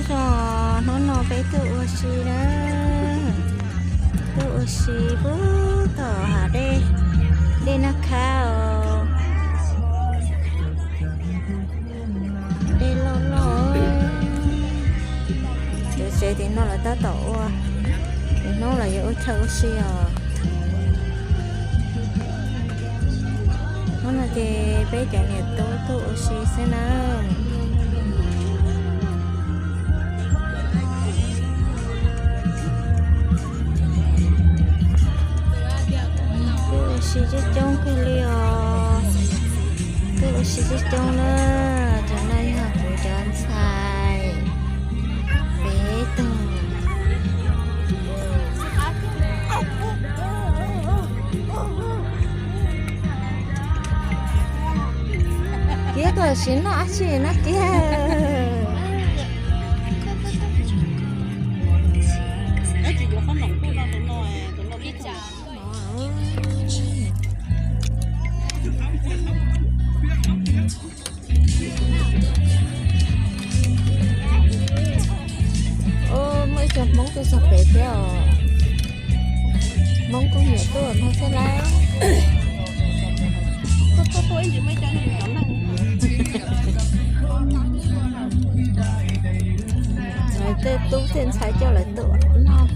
Tso, hnub no peb tuaj ua si na, tuaj ua si puag tom hav dej, dej Naj Khab os. Dej loj loj. Cov tsev tim no lawv tab tom ua, lwm hnub los yuav ua chaw ua si os. Hnub no ces peb cov niam tub tuaj ua si xwb na. Tuaj ua si coob coob kawg li os. Tuaj ua si coob coob na. Cov no yog kuv cov ntxhais peb tug. Kiag kom sim noj dab tsi no kiag. Muaj ib co Hmoob tuaj txog pem thiab os. Hmoob kuj nyiam tuaj nrog thiab lauj. Tej tub tej ntxhais coj lawv tuaj noj.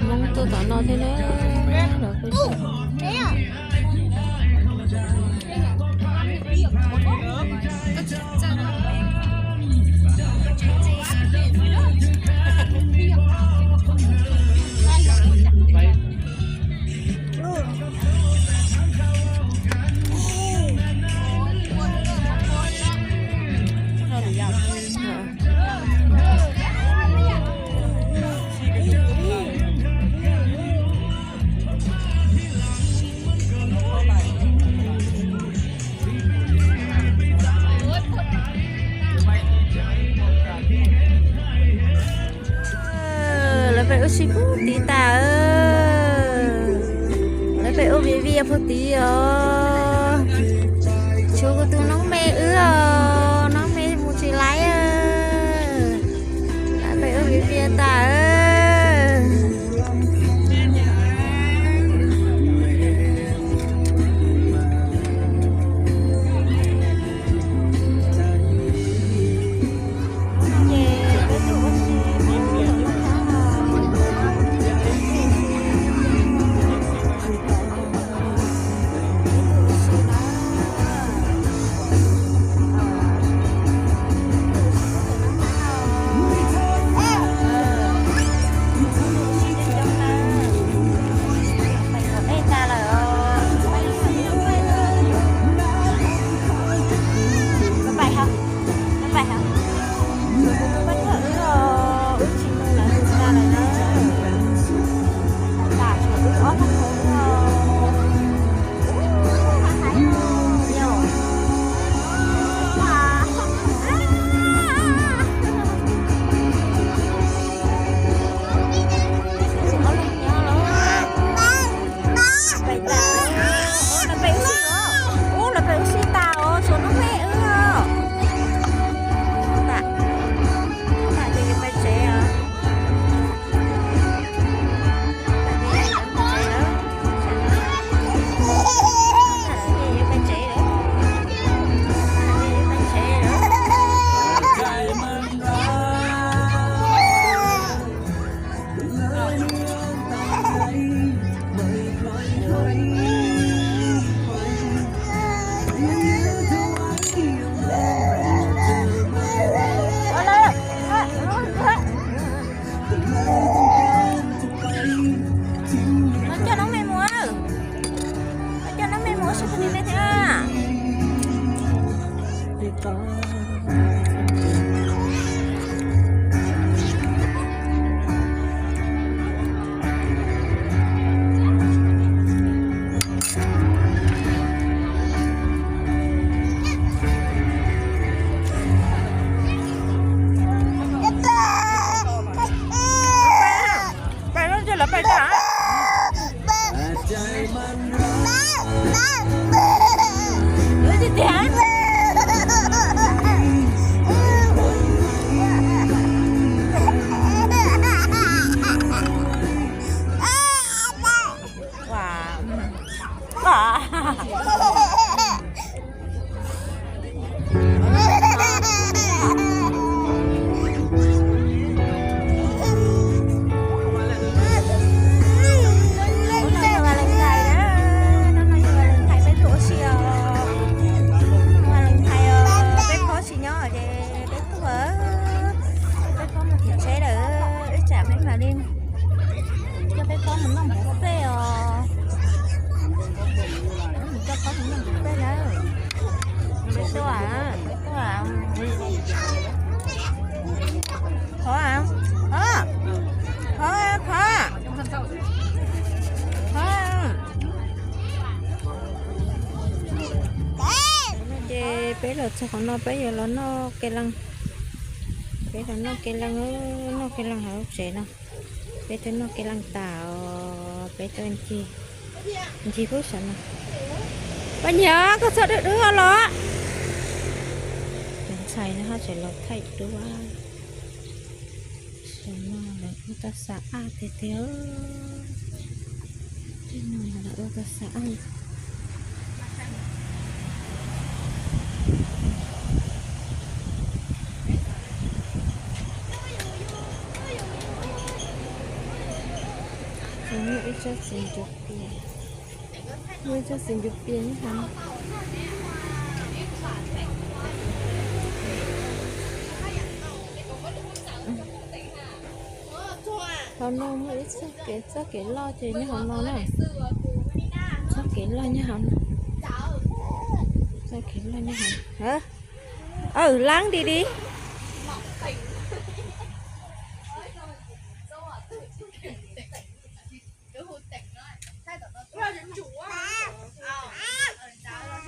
Hmoob tuaj tom no thiab na, lawv kuj Lawv pem ua si puag tid tas. Lawv pem ua viav vias puag tid os. Tshuav kuv tus noob me wb os, noob me mus tsis laib. Lawv pem ua viav vias tas. Ub, lawv pem ua si tas os, tshuav noob me wb os. Tam, tam ces yuav pais tsev os. Coj noob me mus, coj noob me mus ua si puag tim no thiab. Noj npum pej os. Mus coj pab mus noj npum pej na. Peb tuaj, peb tuaj. Thov, thov, thov, thov. Ces peb los txog qhov no peb yuav los noj kev leej. Peb los noj kev leej, noj kev leej hauv lub tsev no. Peb twb noj kev leej tas os, peb tuaj ncig, ncig pub saum no. Poj niam, koj txhob dub dub los. Cov ntxhais no ho tseem los thaij duab. Saum no lawv ua tau xav aj tiag tiag. Tej no lawv ua tau xav aj. Muaj ib tsob txiv ncuav pias, muaj ib tsob txiv ncuav pias nyob hauv. Hauv no muaj ib txoj kev, txoj kev loj ces nyob hauv no na. Txoj kev loj nyob hauv no. Txoj kev loj nyob hauv. Aw, lab di di.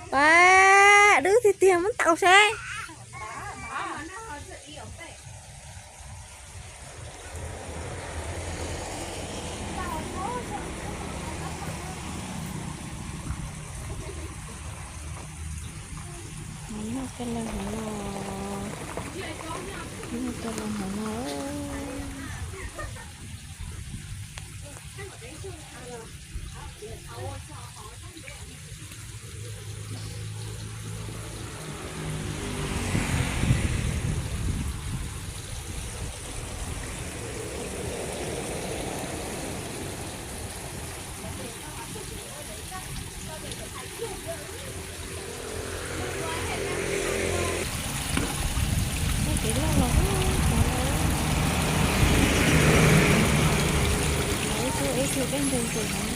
Pab, dub tiag tiag muab ntaus seb. Noj coj los hauv no, noj coj los hauv no. Txoj kev loj los, ib tug, ib tug dej ntws ntws no.